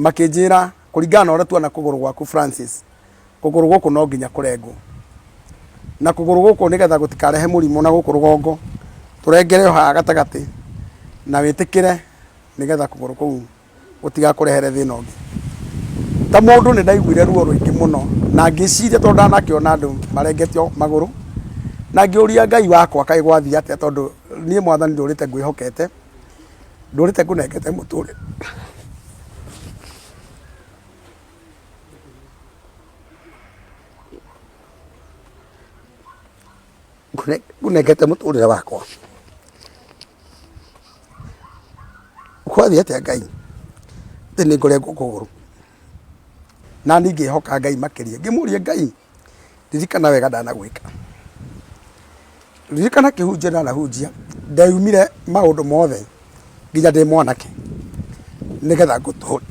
Makĩnjĩra kũringana na ũrĩa tuona kũgũrũ gwaku Francis, kũgũrũ gũkũ no nginya kũrengwo. Na kũgũrũ gũkũ nĩgetha gũtikarehe mũrimũ na gũkũ rũgongo, tũrengere o haha gatagatĩ na wĩtĩkĩre nĩgetha kũgũrũ kũu gũtigakũrehere thĩna ũngĩ. Ta mũndũ nĩ ndaiguire ruo rũingĩ mũno na ngĩciria tondũ ndanakĩona andũ marengetio magũrũ, na ngĩũria Ngai wakwa kaĩ gwathiĩ atĩa tondũ niĩ Mwathani ndũrĩte ngwĩhokete, ndũrĩte ngũnengete mũtũrĩre. Ngũnengete mũtũrĩre wakwa. Kwathiĩ atĩa Ngai atĩ nĩ ngũrengwo kũgũrũ? Na niĩ ngĩhoka Ngai makĩria, ngĩmũria Ngai, ririkana wega ndanagwĩka, ririkana kĩhunjio ndanahunjia, ndeyumire maũndũ mothe nginya ndĩ mwanake nĩgetha ngũtũre,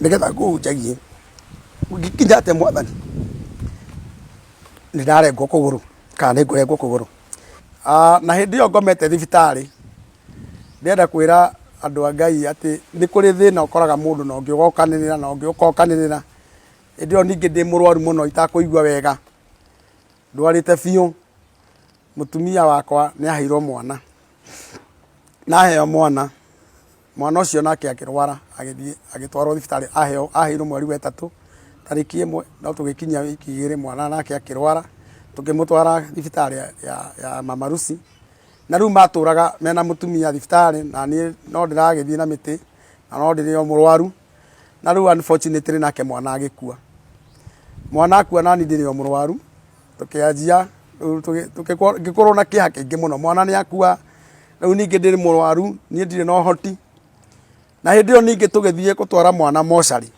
nĩgetha ngũhunjagie. Ngĩkinya atĩa Mwathani, nĩ ndarengwo kũgũrũ kana nĩ ngũrengwo kũgũrũ. Na hĩndĩ ĩyo ngomete thibitarĩ, ndĩrenda kwĩra andũ a Ngai atĩ nĩ kũrĩ thĩna ũkoraga mũndũ na ũngĩ ũgokanĩrĩra na ũngĩ ũkokanĩrĩra. Hĩndĩ ĩyo ningĩ ndĩ mũrwaru mũno itakũigua wega, ndwarĩte biũ, mũtumia wakwa nĩ aheirwo mwana, na aheo mwana Mwana ũcio nake akĩrwara agĩthiĩ agĩtwarwo thibitarĩ aheo aheirwo mweri wa ĩtatũ tarĩki ĩmwe no tũgĩkinyia wiki igĩrĩ mwana nake akĩrwara tũkĩmũtwara thibitarĩ ya Mama Lucy. Na rĩu matũraga mena mũtumia thibitarĩ na niĩ no ndĩragĩthiĩ na mĩtĩ na no ndĩrĩ o mũrwaru. Na rĩu unfortunately nake mwana agĩkua. Mwana akua nani ndĩrĩ o mũrwaru tũkĩanjia ngĩkorwo na kĩeha kĩingĩ mũno mwana nĩ akua Rĩu ningĩ ndĩ mũrwaru, niĩ ndirĩ na ũhoti. Na hĩndĩ ĩyo ningĩ tũgĩthiĩ gũtwara mwana mocarĩ,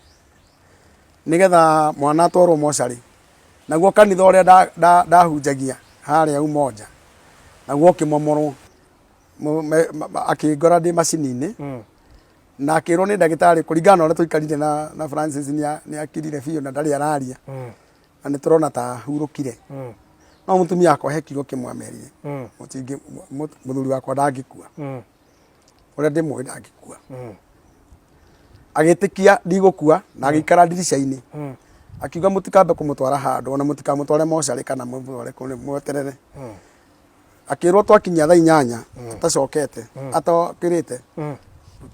nĩgetha mwana atwarwo mocarĩ. Naguo kanitha ũrĩa ndahunjagia harĩa Umoja, naguo ũkĩmomorwo. Akĩngora ndĩ macini-inĩ, na akĩrwo nĩ ndagĩtarĩ kũringana na ũrĩa twaikarire na Francis nĩ akirire biũ na ndarĩ araria. Na nĩ tũrona ta ahurũkire. No mũtumia wakwa he kiugo kĩmwe amerire. Mũthuri wakwa ndangĩkua. Ũrĩa ndĩmũĩ ndangĩkua. Agĩtĩkia ndigũkua na agĩikara ndirica-inĩ. Akiuga mũtikambe kũmũtwara handũ ona mũtikamũtware mocarĩ kana mũmũtware kũ mweterere. Akĩrwo twakinyia thaa 8 atacokete atokĩrĩte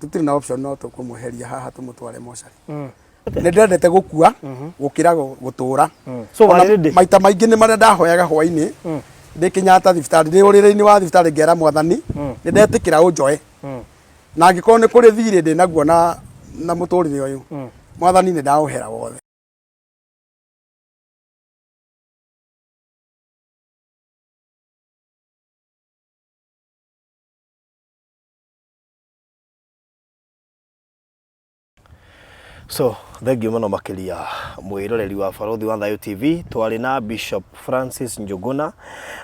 tũtirĩ na option no tũkũmweheria haha tũmũtware mocarĩ. Nĩ ndendete gũkua gũkĩra gũtũra. So Ona warĩ ready? maita maingĩ nĩ marĩa ndahoyaga hwainĩ ndĩ Kenyatta thibitarĩ ndĩ ũrĩrĩ-inĩ wa thibitarĩ ngera Mwathani nĩ ndetĩkĩra ũnjoe na angĩkorwo nĩ kũrĩ thirĩ ndĩ naguo na mũtũrĩre ũyũ Mwathani nĩ ndaũhera wothe. So, thengiũ mũno makĩria mwĩroreri wa Barũthi wa Thayũ TV, twarĩ na Bishop Francis Njũgũna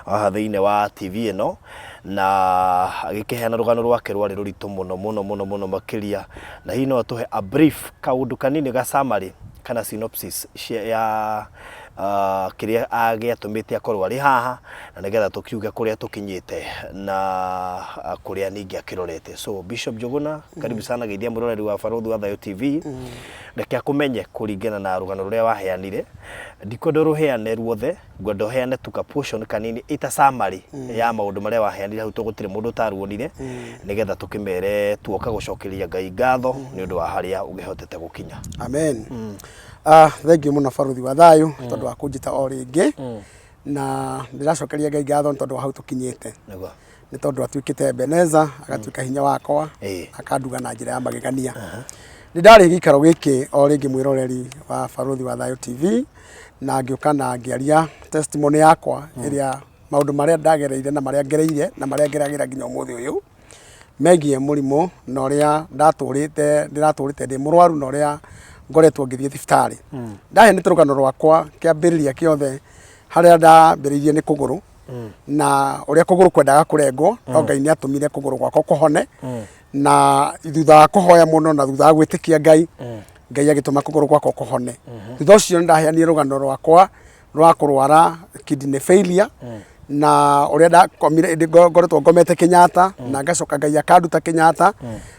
haha thĩinĩ wa TV ĩno na agĩkĩheana rũgano rwake rwarĩ rũritũ mũno mũno mũno mũno makĩria, na hihi no atũhe a brief kaũndũ kanini ga summary kana synopsis cia ya kĩrĩa gĩatũmĩte akorwo arĩ haha na nĩgetha tũkiuge kũrĩa tũkinyĩte na kũrĩa ningĩ akĩrorete. So Bishop Njũgũna, karibu sana geithia mwĩroreri wa Barũthi wa Thayũ TV. Reke akũmenye kũringana na rũgano rũrĩa waheanire. Ndikwenda ũrũheane ruothe, ngwenda ũheane tu ka portion kanini ita summary ya maũndũ marĩa waheanire hau tondũ gũtirĩ mũndũ ũtaruonire nĩgetha tũkĩmere tuoka gũcokeria Ngai ngatho nĩ ũndũ wa harĩa ũgĩhotete gũkinya. Amen. Thengiũ mũno Barũthi wa Thayũ tondũ wa kũnjĩta o rĩngĩ na ndĩracokeria Ngai ngatho nĩ tondũ wa hau tũkinyĩte. Nĩguo. Nĩ tondũ atuĩkĩte Ebeneza, agatuĩka hinya wakwa, Ĩĩ. akanduga na njĩra ya magegania. Nĩ ndarĩ gĩikaro gĩkĩ o rĩngĩ mwĩroreri wa Barũthi wa Thayũ TV na ngĩũka na ngĩaria testimony yakwa ĩrĩa maũndũ marĩa ndagereire na marĩa ngereire na marĩa ngeragĩra nginya ũmũthĩ ũyũ megiĩ mũrimũ na ũrĩa ndatũrĩte ndĩratũrĩte ndĩ mũrwaru na ũrĩa ngoretwo ngĩthiĩ thibitarĩ. Ndaheanĩte rũgano rwakwa kĩambĩrĩria kĩothe harĩa ndambĩrĩirie nĩ kũgũrũ na ũrĩa kũgũrũ kwendaga kũrengwo no Ngai nĩ atũmire kũgũrũ gwakwa kũhone na thutha wa kũhoya mũno na thutha wa gwĩtĩkia Ngai Ngai agĩtũma kũgũrũ gwakwa kũhone. Thutha ũcio nĩ ndaheanire rũgano rwakwa rwa kũrwara kidney failure. Na ũrĩa ndakomire ngoretwo ngomete Kenyatta, na ngacoka Ngai akanduta Kenyatta,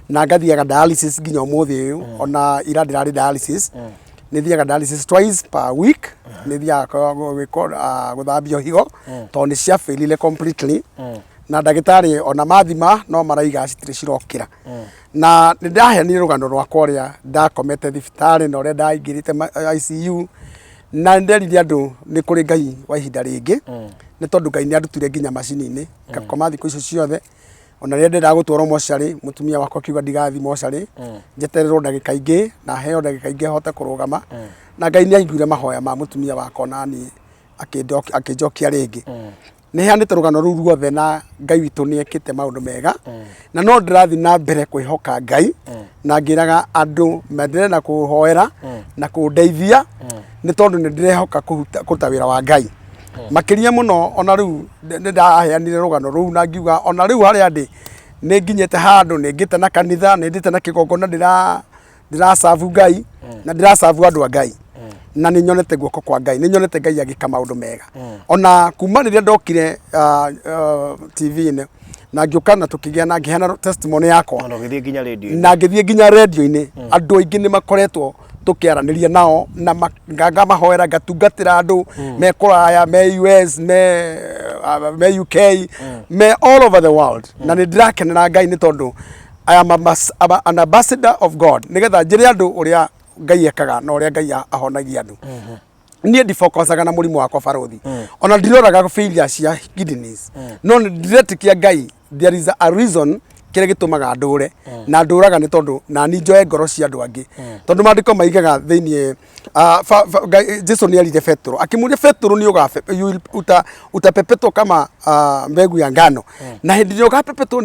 na ngathiaga dialysis nginya ũmũthĩ ũyũ. Ona ira ndĩrarĩ dialysis. Nĩ thiaga dialysis twice per week. Nĩ thiaga gwĩkwo gũthambio higo tondũ nĩ ciafailire completely, na ndagĩtarĩ ona mathima no maraiga citirĩ cirokĩra. Na nĩ ndaheanire rũgano rwakwa ũrĩa ndakomete thibitarĩ na ũrĩa ndaingĩrĩte ICU, na nĩ nderire andũ nĩ kũrĩ Ngai wa ihinda rĩngĩ, nĩ tondũ Ngai nĩ andutire nginya macini-inĩ ngakoma thikũ icio ciothe. Ona rĩrĩa ndendaga gũtwarwo mocarĩ, mũtumia wakwa akiuga ndigathiĩ mocarĩ, njetererwo ndagĩka ingĩ na heo ndagĩka ingĩ hote kũrũgama. Na Ngai nĩ aiguire mahoya ma mũtumia wakwa na niĩ akĩnjokia rĩngĩ. Nĩ heanĩte rũgano rũu ruothe, na Ngai witũ nĩ ekĩte maũndũ mega, na no ndĩrathiĩ na mbere kwĩhoka Ngai, na ngĩraga andũ mendelee na kũhoera na kũndeithia, nĩ tondũ nĩ ndĩrehoka kũruta wĩra wa Ngai makĩria mũno. Ona rĩu nĩ ndaheanire rũgano rũu na ngiuga ona rĩu harĩa ndĩ nĩ nginyĩte handũ, nĩ ngĩte na kanitha, nĩ ndĩte na kĩgongona, ndĩracabu Ngai na ndĩracabu andũ a Ngai, na nĩ nyonete guoko kwa Ngai, nĩ nyonete Ngai agĩka maũndũ mega. Ona kuma rĩrĩa ndokire TV-inĩ na ngĩũka na tũkĩgĩa na ngĩheana testimony yakwa, Ona ũgĩthiĩ nginya radio. Na ngĩthiĩ nginya radio-inĩ, andũ aingĩ nĩ makoretwo tũkĩaranĩria nao na ngamahoera, ngatungatĩra andũ me kũraya, me US, me UK, me all over the world. Na nĩ ndĩrakenera Ngai nĩ tondũ I am an ambassador of God, nĩgetha njĩre andũ ũrĩa Ngai ekaga na ũrĩa Ngai ahonagia andũ. Niĩ ndifocusaga na mũrimũ wakwa, barothi, ona ndiroraga failure cia kidneys, no nĩ ndĩretĩkia Ngai. There is a reason kĩrĩa gĩtũmaga ndũre, na ndũraga nĩ tondũ nani njoe ngoro cia andũ angĩ, tondũ maandĩko maigaga thĩinĩ Jesu nĩ erire Petero, akĩmũria Petero, nĩ ũgabe you will- utapepetwo kama mbegu ya ngano, na hĩndĩ ĩrĩa ũgapepetwo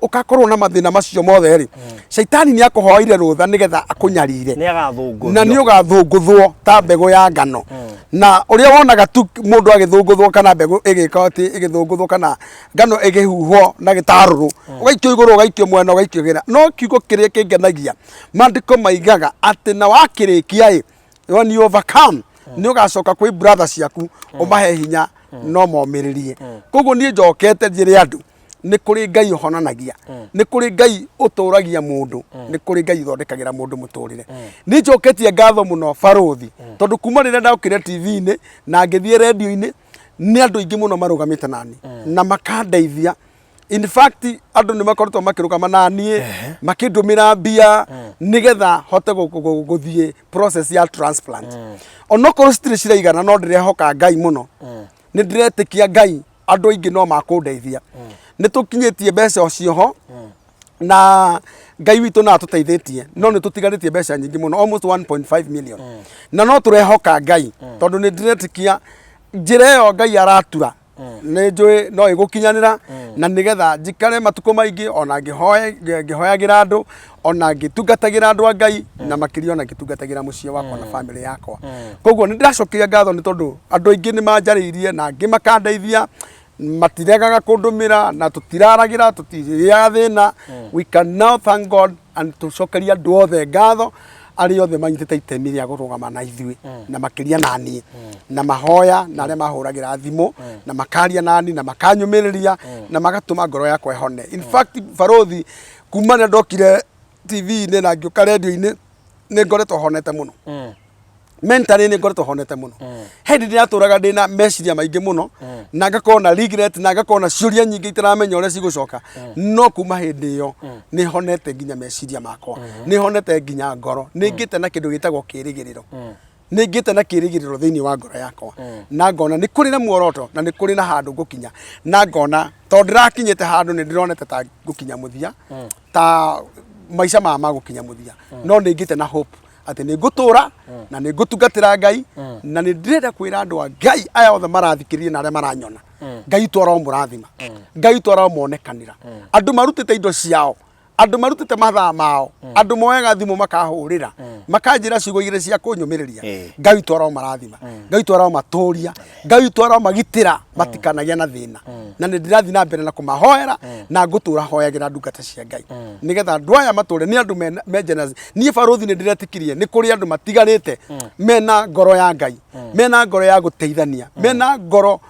ũgakorwo na mathĩna macio mothe rĩ, Shaitani nĩ akũhoire rũtha nĩgetha akũnyarire. Nĩ agathũngũthio. Na nĩ ũgathũngũthwo ta mbegũ ya ngano, na ũrĩa wonaga tu mũndũ agĩthũngũthwo kana mbegũ ĩgĩka atĩ ĩgĩthũngũthwo kana ngano ĩgĩhuhwo na gĩtarũrũ, ũgaikio igũrũ, ũgaikio mwena, ũgaikio gĩra. No kiugo kĩrĩa kĩngenagia, maandĩko maigaga atĩ na wakĩrĩkia ĩ, when you overcome, nĩ ũgacoka kwĩ brother ciaku ũmahe hinya no momĩrĩrie. Koguo niĩ njokete njĩre andũ nĩ kũrĩ Ngai ũhonanagia, nĩ kũrĩ Ngai ũtũragia mũndũ, nĩ kũrĩ Ngai ũthondekagĩra mũndũ mũtũrĩre. Nĩ njoketie ngatho mũno, barũthi, tondũ kuma rĩrĩa ndokire TV-inĩ na ngĩthiĩ radio-inĩ, nĩ andũ aingĩ mũno marũgamĩte nani na makandeithia. In fact, andũ nĩ makoretwo makĩrũgama na niĩ makĩndũmĩra mbia nĩgetha hote gũthiĩ process ya transplant. Onokorwo citirĩ ciraigana, no ndĩrehoka Ngai mũno, nĩ ndĩretĩkia Ngai andũ aingĩ no makũndeithia. Nĩ tũkinyĩtie mbeca ũcio ho, na Ngai witũ no atũteithĩtie, no nĩ tũtigarĩtie mbeca nyingĩ mũno, almost 1.5 million, na no tũrehoka Ngai, tondũ nĩ ndĩretĩkia njĩra ĩyo Ngai aratura nĩ njũĩ no ĩgũkinyanĩra, na nĩgetha njikare matukũ maingĩ ona ngĩhoyagĩra andũ, ona ngĩtungatagĩra andũ a Ngai, na makĩria ona ngĩtungatagĩra mũciĩ wakwa na famĩlĩ yakwa. Koguo nĩ ndĩracokeria ngatho nĩ tondũ andũ aingĩ nĩ manjarĩirie na angĩ makandeithia, matiregaga kũndũmĩra, na tũtiraragĩra, tũtirĩaga thĩna. We can now thank God and tũcokerie andũ othe ngatho arĩa othe manyitĩte itemi rĩa kũrũgama na ithuĩ, na makĩria na niĩ na mahoya, na arĩa mahũragĩra thimũ na makaria nani na makanyũmĩrĩria na magatũma ngoro yakwa ĩhone. In fact, barothi, kuma rĩrĩa ndokire TV-inĩ na ngĩũka radio-inĩ, nĩ ngoretwo honete mũno mentally, nĩ ngoretwo honete mũno. He hĩndĩ ndĩratũraga ndĩna meciria maingĩ mũno, na ngakorwo na regret, na ngakorwo na ciũria nyingĩ itaramenya ũrĩa cigũcoka, no kuma hĩndĩ ĩyo nĩ honete nginya meciria makwa, nĩ honete nginya ngoro, nĩ ngĩte na kĩndũ gĩtagwo kĩrĩgĩrĩro, nĩ ngĩte na kĩrĩgĩrĩro thĩinĩ wa ngoro yakwa, na ngona nĩ kũrĩ na muoroto na nĩ kũrĩ na handũ ngũkinya, na ngona tondũ ndĩrakinyĩte handũ nĩ ndĩronete ta ngũkinya mũthia, ta maica maya magũkinya mũthia, no nĩ ngĩte na hope atĩ nĩ ngũtũra na nĩ ngũtungatĩra Ngai. Na nĩ ndĩrenda kwĩra andũ a Ngai aya othe marathikĩrĩria na arĩa maranyona, Ngai witũ aromũrathima, Ngai witũ aromonekanĩra. Andũ marutĩte indo ciao, andũ marutĩte mathaa mao, andũ moyaga thimũ makahũrĩra makanjĩra ciugo igĩrĩ cia kũnyũmĩrĩria. Ngai witũ aromarathima, Ngai witũ aromatũria, Ngai witũ aromagitĩra matikanagĩa na thĩna. Na nĩ ndĩrathiĩ na mbere na kũmahoera, na ngũtũra hoyagĩra ndungata cia Ngai nĩgetha andũ aya matũre nĩ andũ me generous. Niĩ barũthi nĩ ndĩretĩkirie nĩ kũrĩ andũ matigarĩte mena ngoro ya Ngai, mena ngoro ya gũteithania, mena ngoro.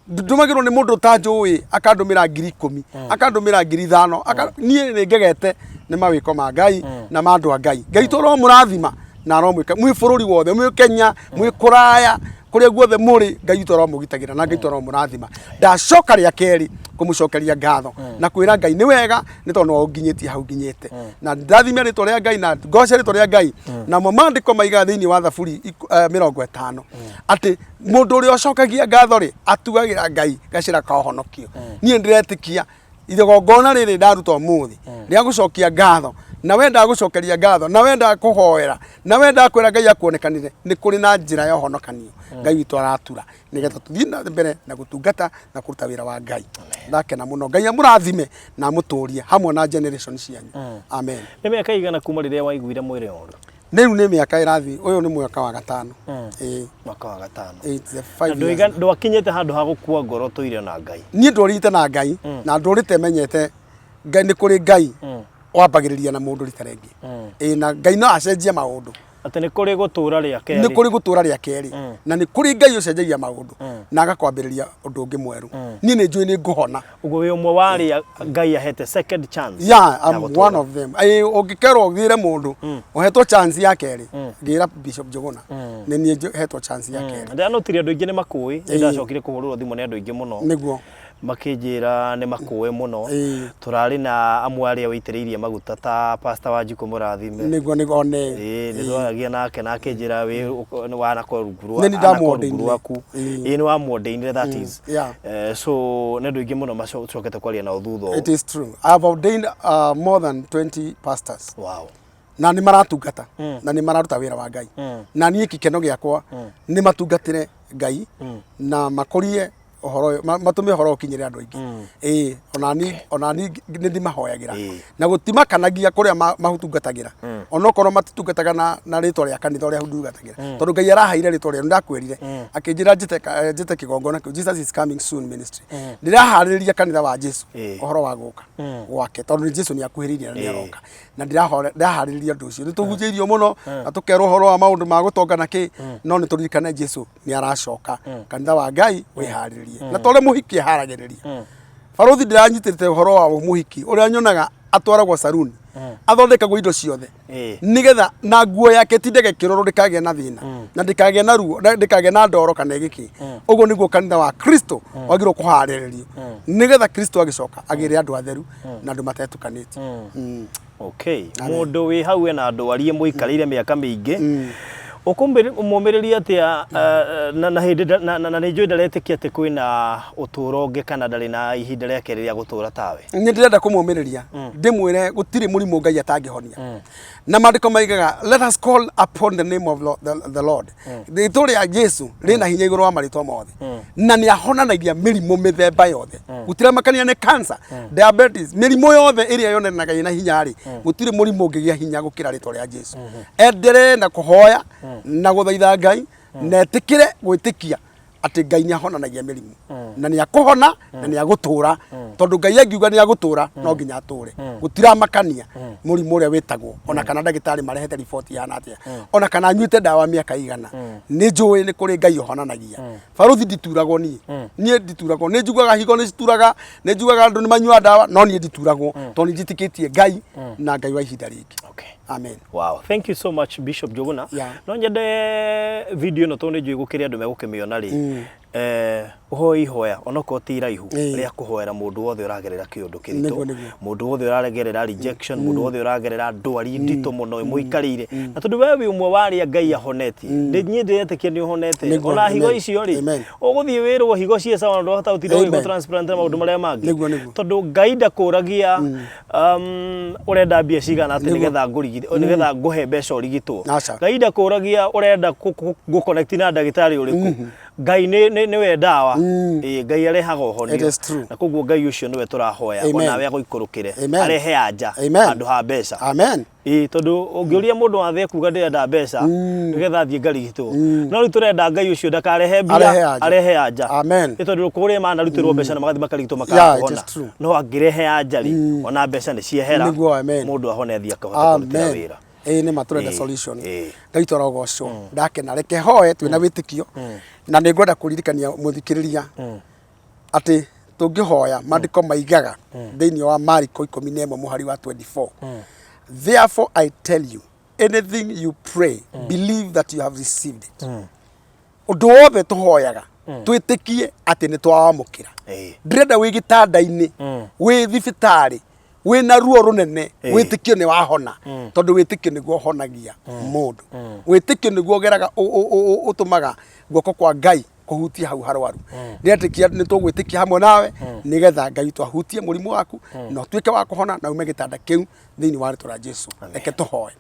Ndũmagĩrwo nĩ mũndũ ũtanjũĩ, akandũmĩra 10,000, akandũmĩra 5,000. Niĩ nĩ ngegete nĩ mawĩko ma Ngai na ma andũ a Ngai. Ngai tũromũrathima na aromwĩka mwĩ bũrũri wothe, mwĩ Kenya, mwĩ kũraya, kũrĩa guothe mũrĩ, Ngai witũ aromũgitagĩra na Ngai witũ aromũrathima. Ndacoka rĩa kerĩ kũmũcokeria ngatho na kwĩra Ngai nĩ wega, nĩ tondũ nĩwe ũnginyĩtie hau nginyĩte. Na ndathime rĩtwa rĩa Ngai na ngoce rĩtwa rĩa Ngai. Namo maandĩko maigaga thĩinĩ wa Thaburi 50 atĩ mũndũ ũrĩa ũcokagia ngatho rĩ, atuagĩra Ngai gacĩra ka ũhonokio. Niĩ ndĩretĩkia igongona rĩrĩ ndaruta ũmũthĩ rĩa gũcokia ngatho, na wenda gũcokeria ngatho, na wenda kũhoera, na wenda kwĩra Ngai akuonekanire, nĩ kũrĩ na njĩra ya ũhonokanio Ngai witũ aratura nĩgetha tũthiĩ na mbere na gũtungata na kũruta wĩra wa Ngai. Ndakena mũno. Ngai amũrathime na amũtũrie hamwe na generation cianyu. Amen. Nĩ mĩaka igana kuma rĩrĩa waiguire mwĩrĩ ũru? Rĩu nĩ mĩaka ĩrathiĩ, ũyũ nĩ mwaka wa gatano. Ĩĩ. Mwaka wa gatano. It's the Na five years. Ndwakinyĩte handũ ha gũkua ngoro tũire na Ngai? Niĩ ndũrĩte na Ngai, na ndũrĩte menyete Ngai, nĩ kũrĩ Ngai wambagĩrĩria na mũndũ rita rĩngĩ. Ĩĩ, na Ngai no acenjie maũndũ. Atĩ nĩ kũrĩ gũtũra rĩa kerĩ. Nĩ kũrĩ gũtũra rĩa kerĩ. Na nĩ kũrĩ Ngai ũcenjagia maũndũ na agakwambĩrĩria ũndũ ũngĩ mwerũ. Niĩ nĩ njũĩ nĩ ngũhona. Ũguo wĩ ũmwe wa arĩa Ngai ahete second chance. Yeah, I'm one of them. Ĩĩ, ũngĩkerwo ũgĩre mũndũ ũhetwo chance ya kerĩ, ngĩra Bishop Njũgũna. Nĩ niĩ hetwo chance ya kerĩ. Ndĩranotire andũ aingĩ nĩ makũĩ, nĩ ndacokire kũhũrĩrwo thimũ nĩ andũ aingĩ mũno. Nĩguo. Makĩnjĩra nĩ makũĩ mũno. Tũrarĩ na amwe arĩa wĩitĩrĩirie maguta ta Pastor Wanjikũ Mũrathime. Nĩguo nĩguo one. Ĩĩ, nĩ twaragia nake na akĩnjĩra wĩ wanakorwo rungu rwa Nĩ niĩ anakorwo rungu ndamũordainire. rwaku. Ĩĩ, nĩ wamũordainire, that is. So nĩ andũ aingĩ mũno macokete kwaria nao thutha ũũ. It is true. I have ordained more than 20 pastors. Wow. Na nĩ maratungata na nĩ mararuta wĩra wa Ngai. Na niĩ gĩkeno gĩakwa nĩ matungatĩre Ngai na makũrie ũhoro ũyũ, matũme ũhoro ũkinyĩre andũ aingĩ. Ĩĩ, ona ni nĩ ndimahoyagĩra. Na gũtimakanagia kũrĩa matungatagĩra. Onokorwo matitungataga na rĩtwa rĩa kanitha ũrĩa ndungatagĩra. Tondũ Ngai araheire rĩtwa rĩao, nĩndakwĩrire. Akĩnjĩra njĩte kĩgongona kĩu, Jesus is coming soon ministry. Ndĩraharĩrĩria kanitha wa Jesu ũhoro wa gũka gwake, tondũ Jesu nĩ akuhĩrĩirie na nĩ aroka. Na ndĩraharĩrĩria ũndũ ũcio. Nĩ tũhunjĩirio mũno na tũkerwo ũhoro wa maũndũ ma gũtonga na kĩ, no nĩ tũririkane Jesu nĩ aracoka. Kanitha wa Ngai wĩharĩrĩrie. Na ta ũrĩa mũhiki aharagĩrĩria. Barũthi ndĩranyitĩte ũhoro wa mũhiki ũrĩa nyonaga atwaragwo saruni, athondekagwo indo ciothe nĩgetha na nguo yake tindege kĩroro, ndĩkagĩa na thĩna na ndĩkagĩa na ruo, ndĩkagĩa na ndoro kana ĩgĩkĩ. Ũguo nĩguo kanitha wa Kristo wagĩrĩirwo kũharĩrĩrio nĩgetha Kristo agĩcoka agĩre andũ atheru na andũ matetukanĩte. Okay. Mũndũ wĩ hau ena ndwari ĩmũikarĩire mĩaka mĩingĩ, ũkũmũmĩrĩria atĩa na hĩndĩ na nĩ njũĩ ndaretĩkia atĩ kwĩna ũtũũro ũngĩ kana ndarĩ na ihinda rĩa kerĩ rĩa gũtũũra tawe? Nĩ ndĩrenda kũmũmĩrĩria, ndĩmwĩre gũtirĩ mũrimũ Ngai atangĩhonia. Na maandĩko maigaga, "Let us call upon the name of the Lord." Rĩtwa rĩa Jesu rĩna hinya igũrũ wa marĩtwa mothe na nĩ ahonanagia mĩrimũ mĩthemba yothe. Gũtiramakania nĩ cancer, diabetes, mĩrimũ yothe ĩrĩa yonanaga ĩna hinya rĩ, gũtirĩ mũrimũ ũngĩgĩa hinya gũkĩra rĩtwa rĩa Jesu. Enderee na kũhoya na gũthaitha Ngai na etĩkĩre gwĩtĩkia atĩ Ngai nĩ ahonanagia mĩrimũ na nĩ akũhona na nĩ agũtũra, tondũ Ngai angiuga nĩ agũtũra, no nginya atũre. Gũtiramakania mũrimũ ũrĩa wĩtagwo, ona kana ndagĩtarĩ marehete riboti ihana atĩa, ona kana anyuĩte ndawa mĩaka igana. Nĩ njũĩ nĩ kũrĩ Ngai ũhonanagia. Barũthi, ndituragwo niĩ, niĩ ndituragwo. Nĩ njugaga higo nĩ cituraga, nĩ njugaga andũ nĩ manyuaga ndawa, no niĩ ndituragwo tondũ nĩ njĩtĩkĩtie Ngai na Ngai wa ihinda rĩngĩ. Amen. Wow, thank you so much, Bishop Njuguna. No nyende video ĩno, tondũ nĩ njũĩ gũkĩrĩ andũ megũkĩmĩona rĩ, ũhoe ihoya onokorwo ti iraihu rĩa kũhoera mũndũ wothe ũragerera kĩũndũ kĩritũ, mũndũ wothe ũragerera rejection, mũndũ wothe ũragerera ndwari nditũ mũno ĩmũikarĩire. Na tondũ we wĩ ũmwe wa arĩa Ngai ahonetie, niĩ ndĩretĩkia nĩ ũhonete ona higo icio rĩ, ũgũthiĩ wĩrwo higo ciĩ sawa na ndwahota gũtinda ũgĩkwo transplant na maũndũ marĩa mangĩ, tondũ Ngai ndakũragia ũrenda mbia cigana atĩ nĩgetha ngũrigite, nĩgetha ngũhe mbeca ũrigitwo. Aca. Ngai ndakũragia ũrenda ngũ-connect na ndagĩtarĩ ũrĩkũ. Ngai nĩwe ndawa. Ĩĩ, Ngai arehaga ũhonio. It is true. Na koguo Ngai ũcio nĩwe tũrahoya Amen. onawe agũikũrũkĩre, Amen. arehe anja Amen. handũ ha mbeca. Amen. Ĩĩ, tondũ ũngĩũria mũndũ wa thĩ ekuga ndĩrenda mbeca nĩgetha thiĩ ngarigitwo, no rĩu tũrenda Ngai ũcio ndakarehe mbia, Arehe anja. arehe anja. Amen. Nĩ tondũ kũrĩ manarutĩrwo mbeca na magathiĩ makarigitwo Yeah, makaga it kũhona, is true. no angĩrehe anja rĩ, ona mbeca nĩ ciehera, Nĩguo, amen. mũndũ ahone athiĩ akahota kũrutĩra Amen. wĩra. Ĩĩ nĩ ma, tũrenda solution. Ngai tũrogocwo. Ndakena, reke hoe twĩna wĩtĩkio, na nĩ ngwenda kũririkania mũthikĩrĩria. Atĩ tũngĩhoya, maandĩko maigaga thĩinĩ wa Mariko 11 mũhari wa 24, "Therefore I tell you, anything you pray, believe that you have received it." Ũndũ wothe tũhoyaga, twĩtĩkie atĩ nĩ twawamũkĩra. Ndĩrenda wĩ gĩtanda-inĩ, wĩ thibitarĩ, wĩna ruo rũnene, wĩtĩkio nĩ wahona, tondũ wĩtĩkio nĩguo ũhonagia mũndũ. Wĩtĩkio nĩguo ũgeraga ũtũmaga guoko kwa Ngai kũhutia hau harwaru. Ndĩretĩkia nĩ tũgwĩtĩkia hamwe nawe, nĩgetha Ngai witũ ahutie mũrimũ waku na ũtuĩke wa kũhona na ume gĩtanda kĩu thĩinĩ wa rĩtwa rĩa Jesu. Reke tũhoe.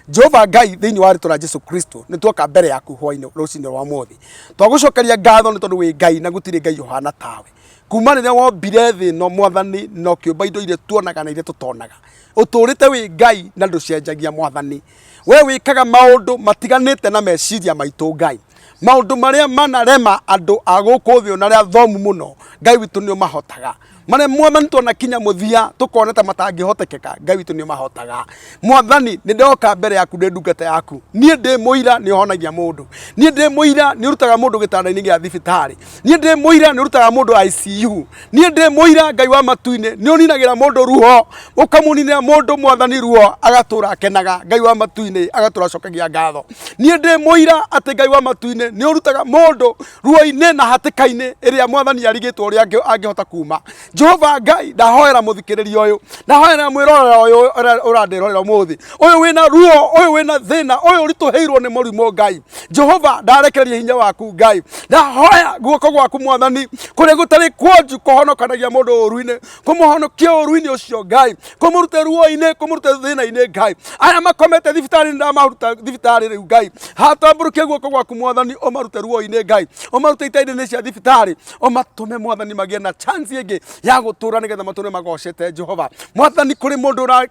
Jehova Ngai, thĩinĩ wa rĩtwa rĩa Jesu Kristo, nĩ tuoka mbere yaku hwainĩ rũcinĩ rwa ũmũthĩ. Twagũcokeria ngatho nĩ tondũ wĩ Ngai na gũtirĩ Ngai ũhana tawe. Kuma rĩrĩa wombire thĩ ĩno, Mwathani, na ũkĩũmba indo iria tuonaga na iria tũtonaga, ũtũrĩte wĩ Ngai na ndũcenjagia. Mwathani, we wĩkaga maũndũ matiganĩte na meciria maitũ. Ngai, maũndũ marĩa manarema andũ a gũkũ thĩ ona arĩa athomu mũno, Ngai witũ, nĩ ũmahotaga. Marĩa, Mwathani, twanakinya mũthia tũkona ta matangĩhotekeka, Ngai witũ, nĩ ũmahotaga. Mwathani, nĩ ndoka mbere yaku ndĩ ndungata yaku. Niĩ ndĩ mũira nĩ ũhonagia mũndũ. Niĩ ndĩ mũira nĩ ũrutaga mũndũ gĩtanda-inĩ gĩa thibitarĩ. Niĩ ndĩ mũira nĩ ũrutaga mũndũ ICU. Niĩ ndĩ mũira, Ngai wa matu-inĩ, nĩ ũninagĩra mũndũ ruo, ũkamũninĩra mũndũ, Mwathani, ruo, agatũra akenaga. Ngai wa matu-inĩ, agatũra acokagia ngatho. Niĩ ndĩ mũira atĩ, Ngai wa matu-inĩ, nĩ ũrutaga mũndũ ruo-inĩ na hatĩka-inĩ ĩrĩa, Mwathani, arigĩtwo ũrĩa angĩhota kuma. Jehova Ngai, ndahoera mũthikĩrĩria ũyũ, ndahoera mwĩrorera ũyũ ũrandĩrorera ũmũthĩ ũyũ, wĩna ruo ũyũ, wĩna thĩna ũyũ, ũritũhĩirwo nĩ mũrimũ. Ngai Jehova, ndarekereria hinya waku. Ngai, ndahoya guoko gwaku, Mwathani, kũrĩa gũtarĩ kuonju kũhonokanagia mũndũ ũru-inĩ, kũmũhonokia ũru-inĩ ũcio, Ngai, kũmũrute ruo-inĩ, kũmũrute thĩna-inĩ. Ngai, aya makomete thibitarĩ, ndamaruta thibitarĩ rĩu. Ngai, hatambũrũkie guoko gwaku, Mwathani, ũmarute ruo-inĩ. Ngai, ũmarute itainĩ cia thibitarĩ, ũmatũme, Mwathani, magĩe na chance ĩngĩ ya gũtũra, nĩgetha matũre magocete Jehova. Mwathani, kũrĩ mũndũ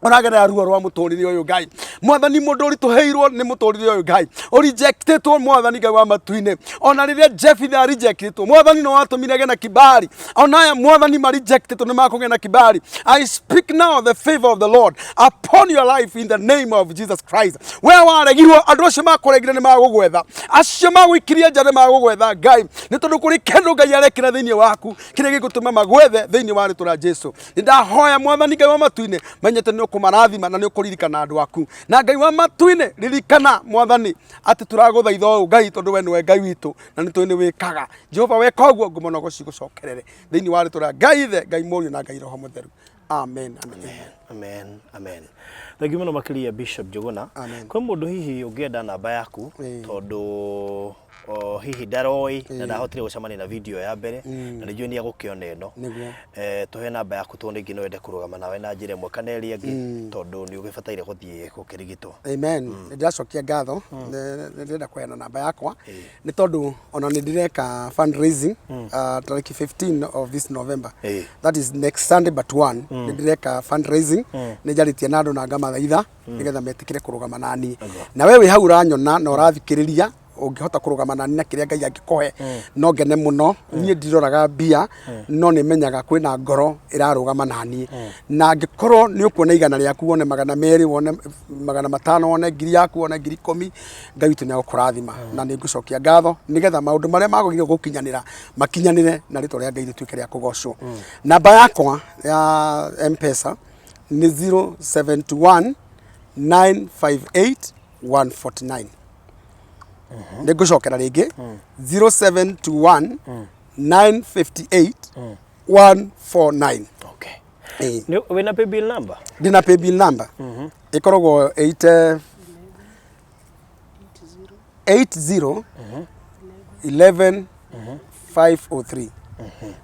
ũragerera ruo rwa mũtũrĩre ũyũ, Ngai, Mwathani, mũndũ ũritũhĩirwo nĩ mũtũrĩre ũyũ, Ngai, ũrejectĩtwo, Mwathani Ngai wa matu-inĩ, ona rĩrĩa Jefitha rejectĩtwo, Mwathani, no watũmire agĩe na kibali. Ona aya, Mwathani, marejectĩtwo nĩ makũgĩa na kibali. I speak now the favor of the Lord upon your life in the name of Jesus Christ. We waregirwo, andũ acio makũregire nĩ magũgwetha, acio magũikirie nja nĩ magũgwetha, Ngai, nĩ tondũ kũrĩ kĩndũ Ngai arekĩra thĩinĩ waku kĩrĩa gĩgũtũma magwethe. Thĩinĩ wa rĩtwa rĩa Jesu, nĩ ndahoya, Mwathani Ngai wa matu-inĩ, menyete nĩ ũkũmarathima na nĩ ũkũririkana andũ aku. Na Ngai wa matu-inĩ, ririkana, Mwathani, atĩ tũragũthaitha ũũ, Ngai, tondũ we nĩwe Ngai witũ na nĩ tũĩ nĩ wĩkaga. Jehova, weka ũguo, ngumo na ũgoci gũcokerere thĩinĩ wa rĩtwa rĩa Ngai Ithe, Ngai Mũriũ na Ngai Roho Mũtheru. Amen and amen. Amen, amen. Thank you mũno makĩria, Bishop Njũgũna. Amen. Kwĩ mũndũ hihi ũngĩenda namba yaku, tondũ o, hihi ndaroĩ na ndahotire gũcemania na video ya mbere, na nĩnjũĩ nĩ egũkĩona ĩno. Tũhe namba yaku, tondũ rĩngĩ no ende kũrũgama nawe na njĩra ĩmwe kana ĩrĩa ĩngĩ, tondũ nĩ ũgĩbataire gũthiĩ gũkĩrigitwo. Amen. Nĩ ndĩracokia ngatho. Nĩ ndĩrenda kũheana namba yakwa nĩ tondũ ona nĩ ndĩreka fundraising tarĩki 15 of this November. That is next Sunday but one. Nĩ ndĩreka fundraising, nĩ njarĩtie na andũ na ngamathaitha nĩgetha metĩkĩre kũrũgama naniĩ. Na we wĩ hau ũranyona na ũrathikĩrĩria, ũngĩhota kũrũgama nani na kĩrĩa Ngai angĩkũhe, no ngene mũno. Niĩ ndiroraga mbia, no nĩ menyaga kwĩna ngoro ĩrarũgama naniĩ. Na angĩkorwo nĩ ũkuona 100 rĩaku, wone 200, wone 500, wone 1,000 yaku, wone 10,000, Ngai witũ nĩ agũkũrathima na nĩ ngũcokia ngatho, nĩgetha maũndũ marĩa magũgire gũkinyanĩra makinyanĩre na rĩtwa rĩa Ngai rĩtuĩke rĩa kũgocwo. Namba yakwa ya M-Pesa nĩ 071 958 149. Nĩ ngũcokera rĩngĩ, 0721 958 149. Wĩna paybill number? Ndĩna paybill number, ĩkoragwo 8 80 11 503.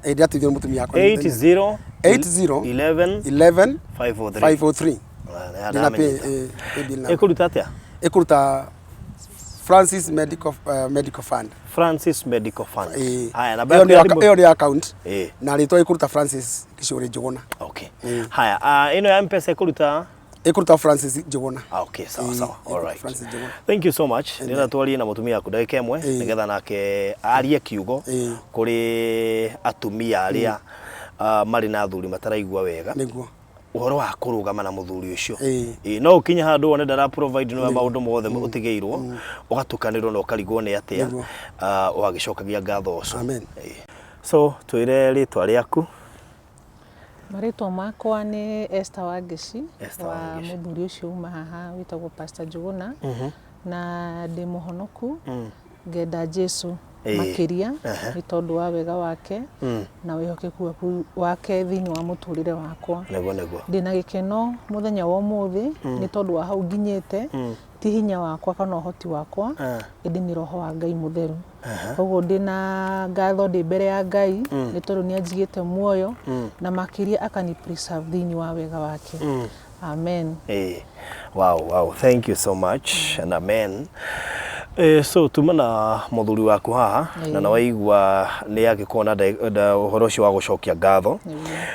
Ndĩrateithio nĩ mũtumia wakwa. 80 80 11 11 503. 503. Ah, Ndĩna ndamenyete. Paybill number. Ĩkũruta atĩa? Ĩkũruta Francis Medical Fund. Francis Medical Fund. Haya, namba Ĩyo yaku nĩ ya thimũ? Ĩyo nĩ account na rĩtwa ĩkũruta Francis Gĩcũrĩ Njũgũna. Okay. Haya, ĩno ya M-Pesa ĩkũruta? Ĩkũruta Francis Njũgũna. Ah, okay, sawa sawa. Ĩkũruta All right. Francis Njũgũna. Thank you so much. Ndĩrenda twarie na mũtumia waku ndagĩka ĩmwe, nĩgetha nake arie kiugo kũrĩ atumia arĩa marĩ na athuri mataraigua wega. Ũhoro wa kũrũgama na mũthuri ũcio. Ĩĩ, no ũkinye handũ wone ndara provide, nĩwe maũndũ mothe ũtigĩirwo, ũgatukanĩrwo na ũkarigwo nĩ atĩa. Ũgagĩcokagia ngatho ũcio. Amen. So twĩre rĩtwa rĩaku. Marĩtwa makwa nĩ Esther Wangeci. Esther wa Wangeci. Mũthuri ũcio uma haha wĩtagwo Pastor Njũgũna, na ndĩ mũhonoku, ngenda Jesu makĩria nĩ tondũ wa wega wake na wĩhokeku wake thĩinĩ wa mũtũrĩre wakwa. Nĩguo nĩguo. Ndĩna gĩkeno mũthenya wa ũmũthĩ nĩ tondũ wa hau nginyĩte, ti hinya wakwa kana ũhoti wakwa, ĩndĩ nĩ roho wa Ngai mũtheru. Koguo ndĩna ngatho ndĩ mbere ya Ngai nĩ tondũ nĩ anjigĩte muoyo na makĩria akani preserve thĩinĩ wa wega wake. Amen. Wow. Thank you so much and amen. So tuma na muthuri waku haha na nĩ waigua nĩ agĩkorwo na ũhoro ũcio wa gũcokia ngatho.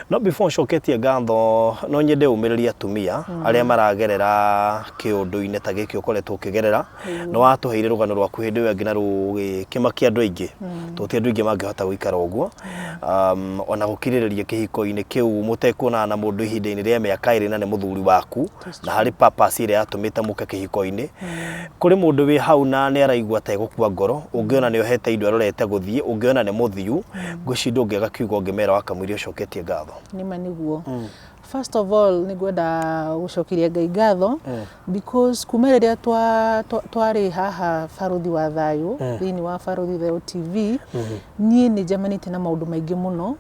No before ncoketie ngatho, no nyende ũmĩrĩrie atumia arĩa maragerera kĩũndũ-inĩ ta gĩkĩ ũkoretwo ũkĩgerera. Nĩ watũheire rũgano rwaku hĩndĩ ĩyo ĩngĩ na rũgĩkĩmakia andũ aingĩ, tondũ ti andũ aingĩ mangĩhota gũikara ũguo, ona gũkirĩrĩria kĩhiko-inĩ kĩu mũtekuonana na mũndũ ihinda-inĩ rĩa mĩaka 2 na nĩ mũthuri waku, na harĩ purpose ĩrĩa yatũmĩte mũke kĩhiko-inĩ. Kũrĩ mũndũ wĩ hau na nĩ araigua ta egũkua ngoro, ũngĩona nĩ ohete indo arorete gũthiĩ, ũngĩona nĩ mũthiu, ngwĩciria ndũngĩaga kiugo ũngĩmera wakamũiria ũcoketie ngatho. Nĩma nĩguo. First of all, nĩ ngwenda gũcokeria Ngai ngatho because kuma rĩrĩa twarĩ haha Barũthi wa Thayũ, thĩinĩ wa Barũthi Thayũ TV, niĩ nĩ njemanĩtie na maũndũ maingĩ mũno.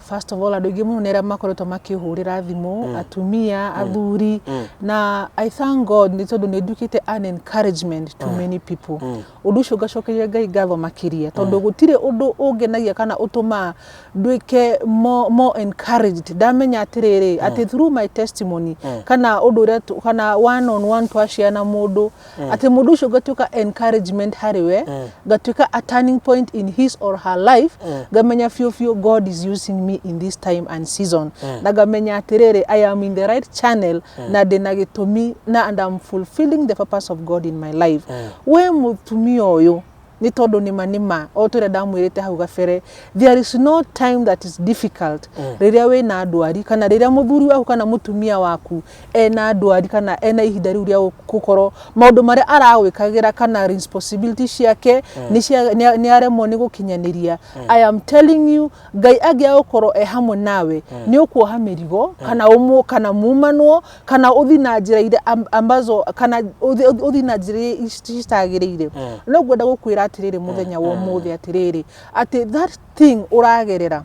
First of all, andũ aingĩ mũno nĩ arĩa makoretwo makĩhũrĩra thimũ, atumia, athuri, na I thank God nĩ tondũ nĩ nduĩkĩte an encouragement to many people. Ũndũ ũcio ngacokeria Ngai ngatho makĩria, tondũ gũtirĩ ũndũ ũngenagia kana ũtũmaga nduĩke more encouraged ndamenya atĩrĩrĩ, atĩ through my testimony kana ũndũ ũrĩa kana one on one twaciana mũndũ, atĩ mũndũ ũcio ngatuĩka encouragement harĩ we, ngatuĩka a turning point in his or her life, ngamenya biũ biũ God is using me in this time and season, na ngamenya atĩrĩrĩ, I am in the right channel na ndĩna gĩtũmi na and I'm fulfilling the purpose of God in my life. We mũtumia ũyũ, nĩ tondũ nĩma nĩma o tũrĩa ndamwĩrĩte hau gabere, there is no time that is difficult rĩrĩa wĩna ndwari, kana rĩrĩa mũthuri waku kana mũtumia waku ena ndwari, kana ena ihinda rĩu rĩa gũkorwo maũndũ marĩa aragwĩkagĩra kana responsibility ciake nĩ aremwo nĩ gũkinyanĩria. I am telling you, Ngai angĩaga gũkorwo e hamwe nawe, nĩ ũkuoha mĩrigo kana ũmũ kana mumanwo kana ũthi na njĩra iria ambazo kana ũthi na njĩra iria citagĩrĩire. No ngwenda gũkwĩra atĩrĩrĩ mũthenya wa ũmũthĩ atĩrĩrĩ, atĩ that thing ũragerera,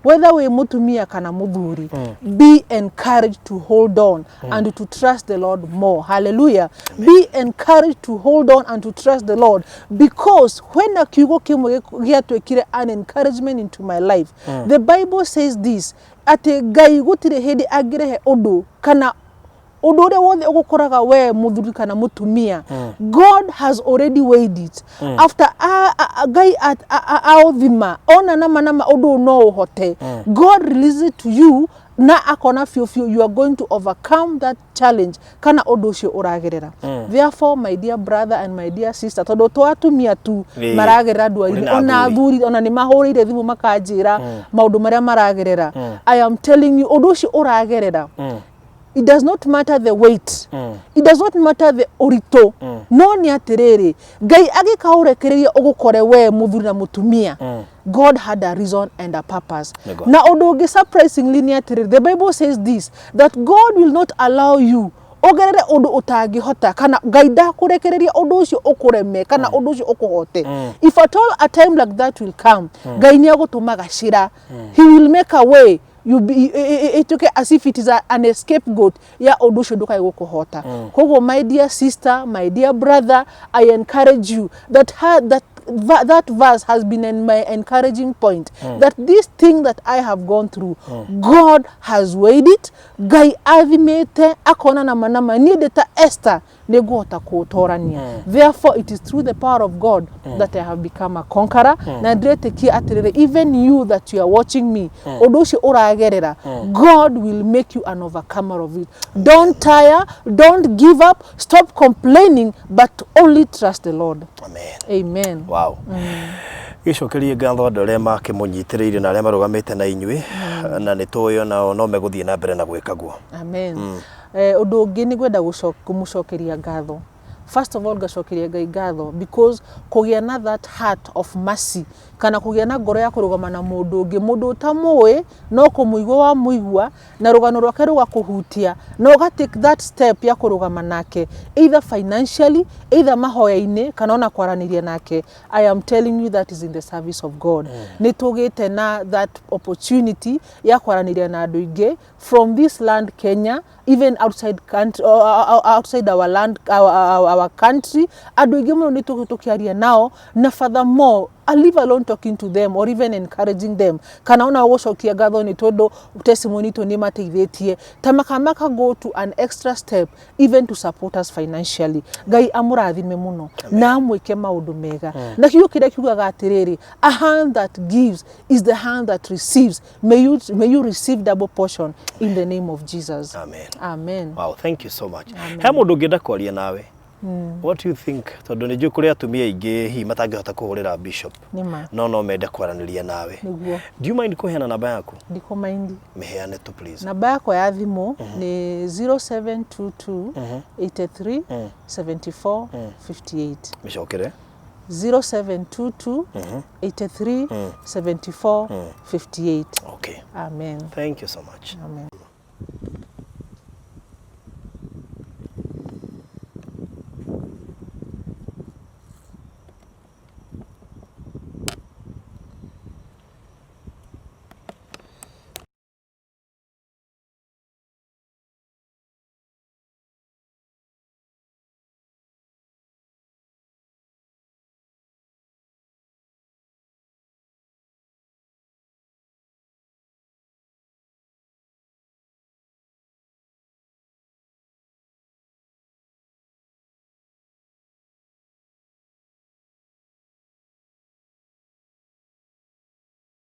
whether wĩ mũtumia kana mũthuri, be encouraged to hold on and to trust the Lord more. Hallelujah. Be encouraged to hold on and to trust the Lord, because when a kiugo kĩmwe gĩatuĩkire an encouragement into my life, the Bible says this, atĩ Ngai gũtirĩ hĩndĩ angĩrehe ũndũ kana ũndũ ũrĩa wothe ũgũkoraga we mũthuri kana mũtumia. God has already weighed it. After Ngai aũthima ona nama nama ũndũ ũyũ no ũhote, God releases it to you na akona biũ biũ you are going to overcome that challenge kana ũndũ ũcio ũragerera. Therefore, my dear brother and my dear sister, tondũ to atumia tu maragerera ndwari, Kũrĩ na ona athuri. Athuri ona nĩ mahũrĩire thimũ makanjĩra maũndũ marĩa maragerera. I am telling you, ũndũ ũcio ũragerera, it does not matter the weight, it does not matter the ũritũ, no nĩ atĩrĩrĩ, Ngai agĩkaũrekereria ũgũkore we mũthuri na mũtumia, God had a reason and a purpose. Nĩguo. Na ũndũ ũngĩ surprisingly nĩ atĩrĩrĩ, the Bible says this, that God will not allow you ũgerere ũndũ ũtangĩhota, kana Ngai ndakũrekereria ũndũ ũcio ũkũreme kana ũndũ ũcio ũkũhote. If at all a time like that will come, Ngai nĩ agũtũma gacĩra. He will make a way you be ituĩke as if it is an scapegoat ya ũndũ ũcio ndũkae gũkũhota. Koguo my dear sister, my dear brother, I encourage you that that verse has been in my encouraging point, that this thing that I have gone through, God has weighed it. Ngai athimĩte akona nama nama niĩ ndĩ ta Esther nĩ ngũhota kũũtorania. Therefore, it is through the power of God that I have become a conqueror, na ndĩretĩkia atĩrĩrĩ, even you that you are watching me, ũndũ ũcio ũragerera, God will make you an overcomer of it. Don't tire, don't give up, stop complaining, but only trust the Lord. Amen. Amen. Wow. Gĩcokerie ngatho andũ arĩa makĩmũnyitĩrĩire na arĩa marũgamĩte na inyuĩ, na nĩ tũĩ onao no megũthiĩ na mbere na gwĩka guo. Amen. Ũndũ ũngĩ nĩ ngwenda kũmũcokeria ngatho. First of all ngacokeria Ngai ngatho because kũgĩa na that heart of mercy kana kũgĩa na ngoro ya kũrũgama na mũndũ ũngĩ, mũndũ ũtamũĩ no kũmũigua wamũigua na rũgano rwake rũgakũhutia na ũga take that step ya kũrũgama nake either financially, either mahoya-inĩ kana ona kwaranĩria nake. I am telling you that is in the service of God. Nĩ tũgĩte na that opportunity ya kwaranĩria na andũ aingĩ from this land Kenya, even outside country, outside our land, our country. Andũ aingĩ mũno nĩ tũkĩaria nao na furthermore I leave alone talking to them or even encouraging them kana ona gũcokia ngatho nĩ tondũ testimony itũ nĩ mateithĩtie ta makamaka go to an extra step even to support us financially. Ngai amũrathime mũno na amwĩke maũndũ mega na kiugo kĩrĩa kiugaga atĩrĩrĩ, a hand that gives is the hand that receives. May you receive double portion in the name of Jesus. Amen. Amen. Wow, thank you so much. He mũndũ ũngĩenda kwaria nawe, what do you think? Tondũ nĩ njũĩ kũrĩ atumia aingĩ hihi matangĩhota kũhũrĩra bishop, Nĩma. no mende kwaranĩria nawe. Nĩguo. Do you mind kũheana namba yaku? Ndikũmaindi. Mĩheane tu, please. Namba yakwa ya thimũ nĩ 0722 83 74 58. Mĩcokere. 0722 83 74 58. Okay. Amen. Thank you so much. Amen.